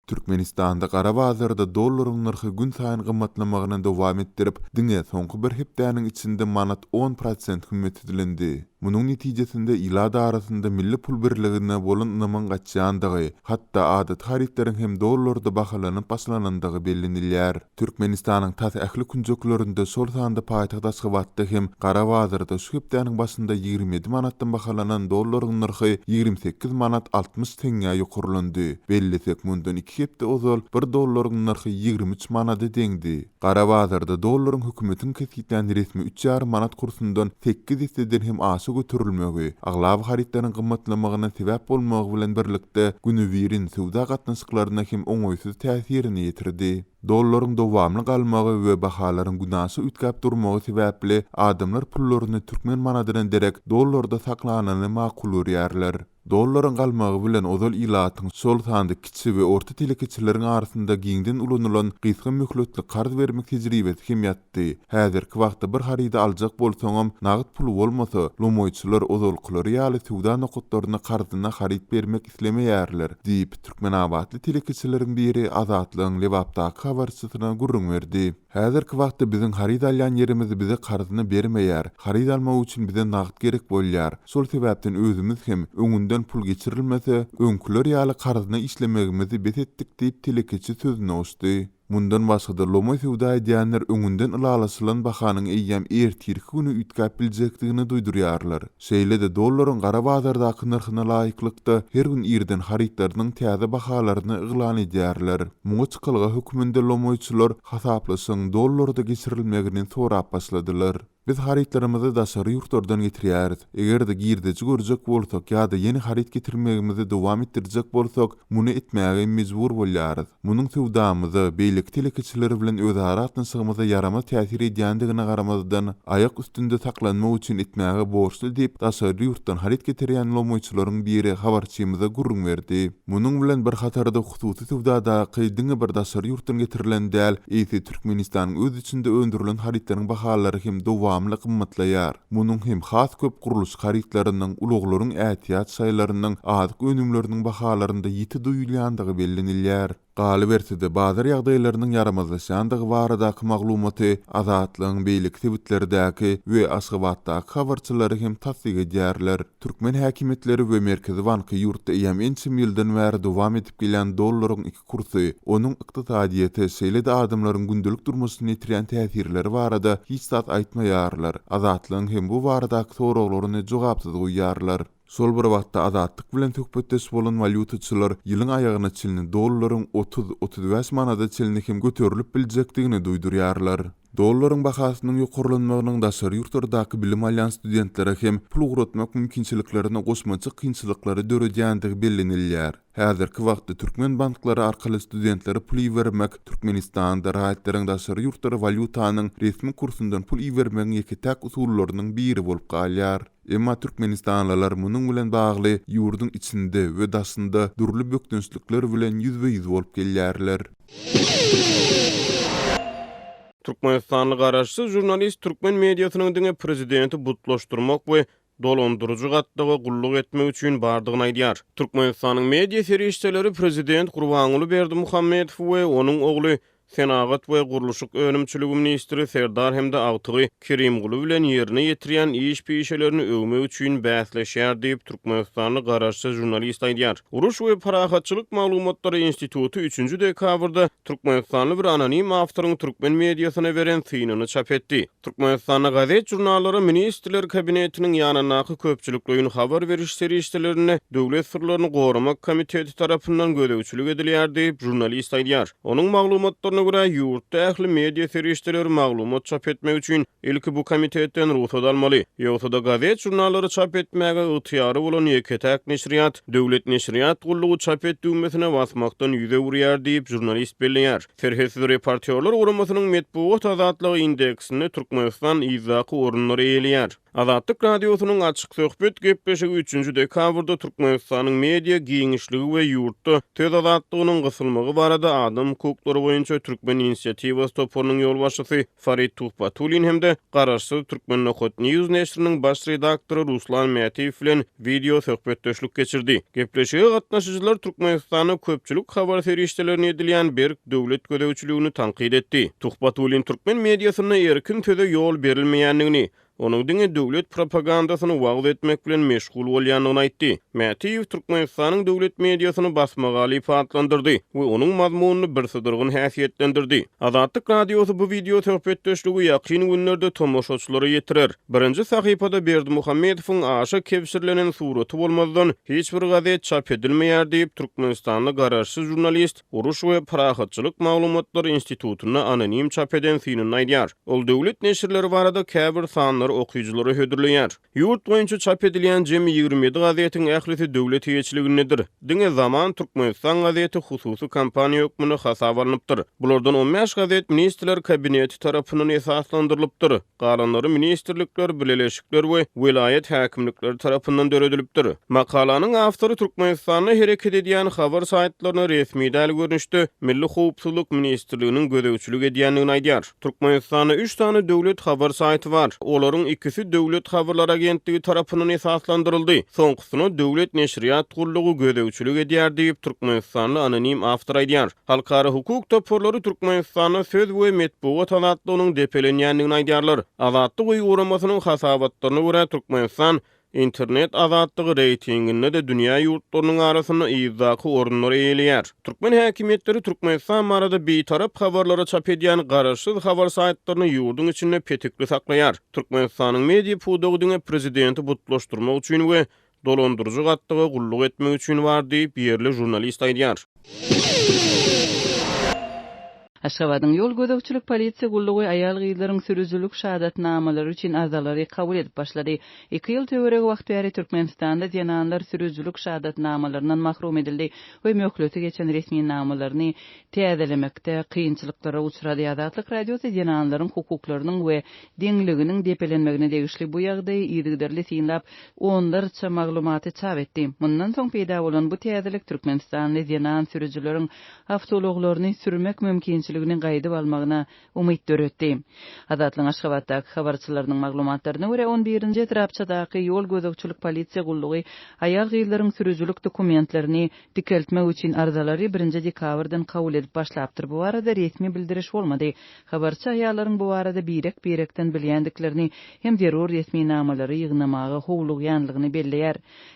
Türkmenistanda gara bazarda dollaryň nyrhy günsaýyn gymmatlamagyny dowam etdirip, diňe soňky bir hepdäniň içinde manat 10% hümmetsizlendi. Munuň netijesinde ilat arasynda milli pul birligine bolan ynamyň gaçýandygy, hatda adaty harytlaryň hem dollarda bahalanyp başlanandygy bellenilýär. Türkmenistanyň tas ähli künjeklerinde, şol sanda paýtagt Aşgabatda hem gara bazarda şu hepdäniň başynda 27 manatdan bahalanan dollaryň nyrhy 28 manat 60 teňňä ýokarlandy. Bellesek, mundan iki hepde ozal bir dollaryň nyrhy 23 manada deňdi. Gara bazarda dollaryň hökümetiň kesgitlän resmi üç ýarym manat kursundan sekiz esseden hem aşa göterilmegi, aglaba harytlaryň gymmatlamagyna sebäp bolmagy bilen birlikde, günübirin söwda gatnaşyklaryna hem oňaýsyz täsirini ýetirdi. Dollaryň dowamly galmagy we bahalaryň günaşa üýtgäp durmagy sebäpli adamlar pullaryny türkmen manadyna derek dollarda saklanyny makul görýärler. Dollaryň galmagy bilen ozal ilatyň, şol sanda kiçi we orta telekeçileriň arasynda giňden ulanylan gysga möhletli karz bermek tejribesi hem ýatdy. Häzirki wagtda bir harydy aljak bolsaňam, nagt puly bolmasa, lomaýçylar ozalkylary ýaly söwda nokatlaryna karzyna haryt bermek islemeýärler, diýip, türkmenabatly telekeçileriň biri Azatlygyň Lebapdaky habarçysyna gürrüň berdi. Häzirki wagtda biziň haryt alýan ýerimiz bize karzyna bermeýär. Haryt almak üçin bize nagt gerek bolýar. Şol sebäpden özümiz hem, öňünden pul geçirilmese, öňküler ýaly karzyna işlemegimizi bes etdik diýip, telekeçi sözüne goşdy. Mundan başga-da, lomaý söwda edýänler öňünden ylalaşylan bahanyň eýýäm ertirki güni üýtgäp biljekdigini duýdurýarlar. Şeýle-de, dollaryň gara bazardaky nyrhyna laýyklykda, her gün irden harytlarynyň täze bahalaryny yglan edýärler. Muňa çykalga hökmünde lomaýçylar hasaplaşygyň dollarda geçirilmegini sorap başladylar. Biz harytlarymyzy daşary ýurtlardan getirýäris. Eger-de girdeji görjek bolsak ýa-da ýene haryt getirmegimizi dowam etdirjek bolsak, muny etmäge mejbur bolýarys. Munuň söwdamyza, beýleki telekeçiler bilen özara gatnaşygymyza ýaramaz täsir edýändigine garamazdan, aýak üstünde saklanmak üçin etmäge borçly diýip, daşary ýurtdan haryt getirýän lomaýçylaryň biri habarçymyza gürrüň berdi. Munuň bilen bir hatarda hususy söwdadaky diňe bir daşary ýurtdan getirilen däl, eýse Türkmenistanyň öz içinde öndürilen harytlaryň bahalary hem dowamly gymmatlaýar. Munuň hem has köp gurluşyk harytlarynyň, ulaglaryň ätiýaç şaýlarynyň, azyk önümleriniň bahalarynda ýiti duýulýandygy bellenilýär. Galyberse-de, bazar ýagdaýlarynyň ýaramazlaşýandygy baradaky maglumaty Azatlygyň beýleki sebitlerdäki we Aşgabatdaky habarçylary hem tassyk edýärler. Türkmen häkimiýetleri we Merkezi banky ýurtda eýýäm ençeme ýyldan bäri dowam edip gelýän dollaryň iki kursy, onuň ykdysadyýete, şeýle-de adamlaryň gündelik durmuşyna ýetirýän täsirleri barada hiç zat aýtmaýarlar, Azatlygyň hem bu baradaky soraglaryny jogapsyz goýýarlar. Şol bir wagtda Azatlyk bilen söhbetdeş bolan walýutaçylar ýylyň aýagyna çenli dollaryň 30, 35 manada çenli hem göterilip biljekdigini duýdurýarlar. Dollaryň bahasynyň ýokarlanmagynyň daşary ýurtlardaky bilim alýan studentlere hem pul ugratmak mümkinçiliklerine goşmaça kynçylyklary döredýändigi bellenilýär. Häzirki wagtda türkmen banklary arkaly studentlere pul ibermek Türkmenistanda raýatlaryň daşary ýurtlara walýutanyň resmi kursundan pul ibermegiň ýeke-täk usullarynyň biri bolup galýar. Emma türkmenistanlylar munuň bilen bagly ýurduň içinde we daşynda dürli bökdençlikler bilen ýüzbe-ýüz bolup gelýärler. Türkmenistanly garaşsyz žurnalist türkmen mediasynyň diňe prezidenti butlaşdyrmak we dolandyryjy gatlaga gulluk etmek üçin bardygyny aýdýar. Türkmenistanyň media serişdeleri prezident Gurbanguly Berdimuhamedow we onuň ogly Senagat we gurluşyk önümçiligi ministri Serdar hem-de agtygy Kerimguly bilen ýerine ýetirýän iş pişelerini öwmek üçin bäsleşýär diýip, türkmenistanly garaşsyz žurnalist aýdýar. Uruş we parahatçylyk maglumatlary instituty üçünji dekabrda türkmenistanly bir anonim awtoryň türkmen mediasyna beren synyny çap etdi. Türkmenistanda gazet-žurnallara Ministrler Kabinetiniň ýanyndaky köpçülikleýin habar beriş serişdelerinde Döwlet syrlaryny goramak komiteti tarapyndan gözegçilik edilýär diýip, žurnalist aýdýar. Onuň maglumatlaryna görä, ýurtda ähli media serişdeleri maglumat çap etmek üçin ilki bu komitetden rugsat almaly. Ýogsa-da gazet-žurnallary çap etmäge ygtyýary bolan ýeke-täk neşirýat, Döwlet neşirýat gullugy çap et düwmesine basmakdan ýüz öwürýär diýip, žurnalist belleýär. Serhetsiz reportýorlar guramasynyň metbugat azatlygy indeksinde Türkmenistan yzdaky orunlary eýeleýär. Azatlyk Radiosynyň Açyk söhbet gepleşigi üçünji dekabrda Türkmenistanyň media giňişligi we ýurtda söz azatlygynyň gysylmagy barada adam hukuklary boýunça Türkmen inisiatiwasy toparynyň ýolbaşçysy Farid Tuhbatullin hem-de garaşsyz Turkmen. News neşiriniň baş redaktory Ruslan Mätiýew bilen wideo söhbetdeşlik geçirdi. Gepleşige gatnaşyjylar Türkmenistanda köpçülik habar serişdelerine edilýän berk döwlet gözegçiligini tankyt etdi. Tuhbatullin türkmen mediasynda erkin söze ýol berilmeýändigini, onuň diňe döwlet propagandasyny wagyz etmek bilen meşgul bolýandygyny aýtdy. Mätiýew Türkmenistanyň döwlet mediasyny basmagalyp atlandyrdy we onuň mazmunyny birsydyrgyn häsiýetlendirdi. Azatlyk Radiosy bu wideo söhbetdeşligi ýakyn günlerde tomaşaçylara ýetirer. Birinji sahypada Berdimuhamedowyň aşa kebşirlenen suraty bolmazdan, hiç bir gazet çap edilmeýär diýip, türkmenistanly garaşsyz žurnalist Uruş we parahatçylyk maglumatlary institutynda anonim çap eden synynda aýdýar. Ol döwlet neşirleri barada käbir sanlary okyjylara hödürleýär. Ýurt boýunça çap edilýän jemi 27 gazetiň ählisi döwlet eýeçiligindedir. Diňe Zaman Türkmenistan gazeti hususy kompaniýa hökmünde hasaba alnypdyr. Bulardan 15 gazet Ministrler Kabineti tarapyndan esaslandyrylypdyr. Galanlary ministrlikler, bileleşikler we welaýat häkimlikleri tarapyndan döredilipdir. Makalanyň awtory Türkmenistanda hereket edýän habar saýtlaryna resmi däl görnüşde Milli howpsuzlyk ministrliginiň gözegçilik edýändigini aýdýar. Türkmenistanda üç sany döwlet habar saýty bar. Olaryň ikisi Döwlet habarlar agentligi tarapyndan esaslandyryldy. Soňkusyna Döwlet neşirýat gullugy gözegçilik edýär diýip, türkmenistanly anonim awtor aýdýar. Halkara hukuk toparlary Türkmenistanda söz we metbugat azatlygynyň depelenýändigini aýdýarlar. Azatlyk öýi guramasynyň hasabatlaryna görä, Türkmenistan internet azatlygy reýtinginde-de dünýä ýurtlarynyň arasynda yzdaky orunlary eýeleýär. Türkmen häkimiýetleri Türkmenistan barada bitarap habarlary çap edýän garaşsyz habar saýtlaryny ýurduň içinde petikli saklaýar. Türkmenistanyň media pudagy diňe prezidenti butlaşdyrmak üçin we dolandyryjy gatlaga gulluk etmek üçin bar diýip, ýerli žurnalist aýdýar. Aşgabadyň ýol gözegçilik polisiýa gullugy aýal-gyzlaryň sürüjilik şahadatnamalary üçin arzalary kabul edip başlady. Iki ýyl töweregi wagt bäri Türkmenistanda zenanlar sürüjilik şahadatnamalaryndan mahrum edildi we möhleti geçen resminamalaryny täzelemekde kynçylyklara uçrady. Azatlyk Radiosy zenanlaryň hukuklarynyň we deňliginiň depelenmegine degişli bu ýagdaýy yzygiderli synlap, onlarça maglumaty çap etdi. Mundan soň peýda bolan bu täzelik türkmenistanly zenan sürüjileriň awtoulaglaryny sürmek mümkinçiligini gaýdyp almagyna umyt döretdi. Azatlygyň Aşgabatdaky habarçylarynyň maglumatlaryna görä, on birinji etrapçadaky ýol gözegçilik polisiýa gullugy aýal-gyzlaryň sürüjilik dokumentlerini dikeltmek üçin arzalary birinji dekabrdan kabul edip başlapdyr. Bu barada resmi bildiriş bolmady. Habarçy aýallaryň bu barada birek-birekden bilýändiklerini hem zerur resminamalary ýygnamaga howlugýanlygyny belleýär.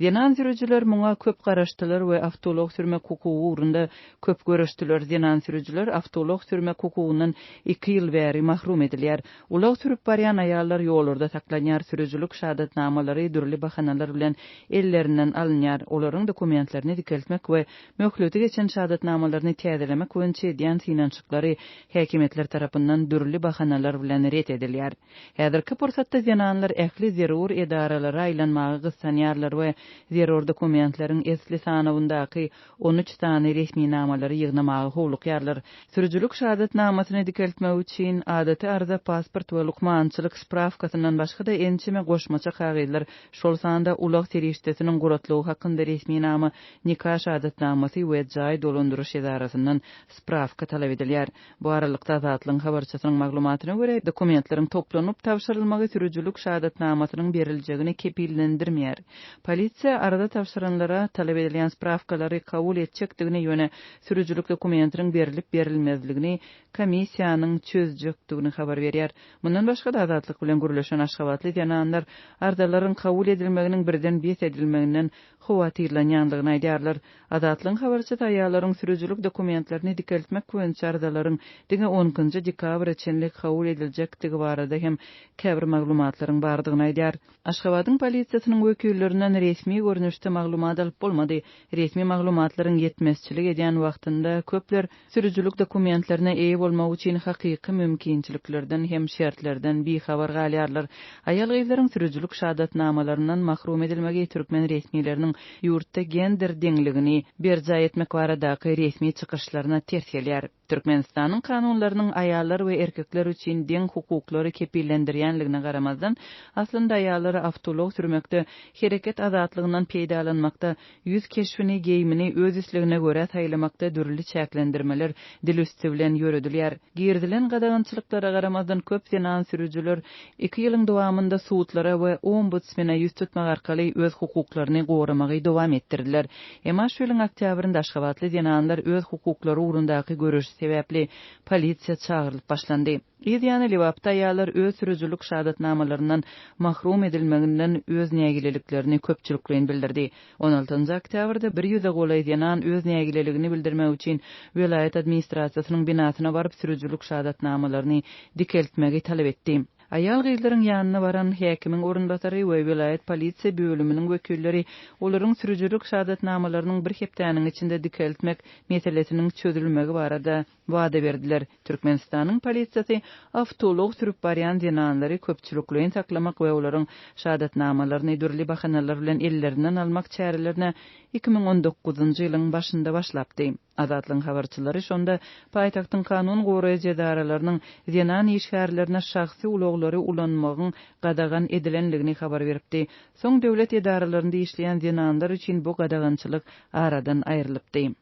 Zenan sürüjiler muňa köp garaşdylar we awtoulag sürmek hukugy ugrunda köp göreşdiler. Zenan sürüjiler awtoulag sürmek hukugyndan iki ýyl bäri mahrum edilýär. Ulag sürüp barýan aýallar ýollarda saklanýar, sürüjilik şahadatnamalary dürli bahanalar bilen ellerinden alynýar, olaryň dokumentlerini dikeltmek we möhleti geçen şahadatnamalaryny täzelemek boýunça edýän synanyşyklary häkimiýetler tarapyndan dürli bahanalar bilen ret edilýär. Häzirki pursatda zenanlar ähli zerur edaralara aýlanmaga gyssanýarlar we zerur dokumentleriň esli sanawyndaky 13 sany resminamalary ýygnamaga howlukýarlar. Sürüjilik şahadatnamasyny dikeltmek üçin adaty arza, pasport we lukmançylyk sprawkasyndan başga-da ençeme goşmaça kagyzlar, şol sanda ulag serişdesiniň guratlygy hakynda resminama, nika şahadatnamasy we jaý dolandyryş edarasyndan sprawka talap edilýär. Bu aralykda, Azatlygyň habarçysynyň maglumatyna görä, dokumentleriň toplanyp tabşyrylmagy sürüjilik şahadatnamasynyň beriljegini kepillendirmeýär. Polisiýa arza tabşyranlara talap edilýän sprawkalary kabul etjekdigini, ýöne sürüjilik dokumentiniň berlip-berilmezligini komissiýanyň çözjekdigini habar berýär. Mundan başga-da, Azatlyk bilen gürleşen aşgabatly zenanlar arzalaryň kabul edilmeginiň birden bes edilmeginden howatyrlanýandygyny aýdýarlar. Azatlygyň habarçysy aýallaryň sürüjilik dokumentlerini dikeltmek boýunça arzalaryň diňe on ikinji dekabra çenli kabul ediljekdigi barada hem käbir maglumatlaryň bardygyny aýdýar. Aşgabadyň polisiýasynyň wekillerinden resmi görnüşde maglumat alyp bolmady. Resmi maglumatlaryň ýetmezçilik edýän wagtynda köpler sürüjilik dokumentlerine eýe bolmak üçin hakyky mümkinçiliklerden hem şertlerden bihabar galýarlar. Aýal-gyzlaryň sürüjilik şahadatnamalaryndan mahrum edilmegi türkmen resmileriniň ýurtda gender deňligini berjaý etmek baradaky resmi çykyşlaryna ters gelýär. Türkmenistanyň kanunlarynyň aýallar we erkekler üçin deň hukuklary kepillendirýänligine garamazdan, aslynda aýallara awtoulag sürmekde, hereket azatlygyndan peýdalanmakda, ýüz keşbini, geýmini öz islegine görä saýlamakda dürli çäklendirmeler dil üsti bilen ýöredilýär. Girizilen gadagançylyklara garamazdan, köp zenan sürüjiler iki ýylyň dowamynda sudlara we ombudsmene ýüz tutmak arkaly öz hukuklaryny goramagy dowam etdirdiler. Emma şu ýylyň oktýabrynda aşgabatly zenanlar öz hukuklary ugrundaky göreşi sebäpli polisiýa çagyrylyp başlandy. Yz ýany Lebapda aýallar öz sürüjilik şahadatnamalaryndan mahrum edilmeginden öz nägileliklerini köpçülikleýin bildirdi. On altynjy oktýabrda bir ýüze golaý zenan öz nägileligini bildirmek üçin welaýat administrasiýasynyň binasyna baryp, sürüjilik şahadatnamalaryny dikeltmegi talap etdi. Aýal-gyzlaryň ýanyna baran häkimiň orunbasary we welaýat polisiýa bölüminiň wekilleri olaryň sürüjilik şahadatnamalarynyň bir hepdäniň içinde dikeltmek meselesiniň çözülmegi barada wada berdiler. Türkmenistanyň polisiýasy awtoulag sürüp barýan zenanlary köpçülikleýin saklamak we olaryň şahadatnamalaryny dürli bahanalar bilen ellerinden almak çärelerine 2019-njy ýylyň başynda başlapdy. Azatlygyň habarçylary şonda paýtagtyň kanun goraýjy edaralarynyň zenan işgärlerine şahsy ulaglary ulanmagyň gadagan edilendigini habar beripdi. Soň döwlet edaralarynda işleýän zenanlar üçin bu gadagançylyk aradan aýrylypdy.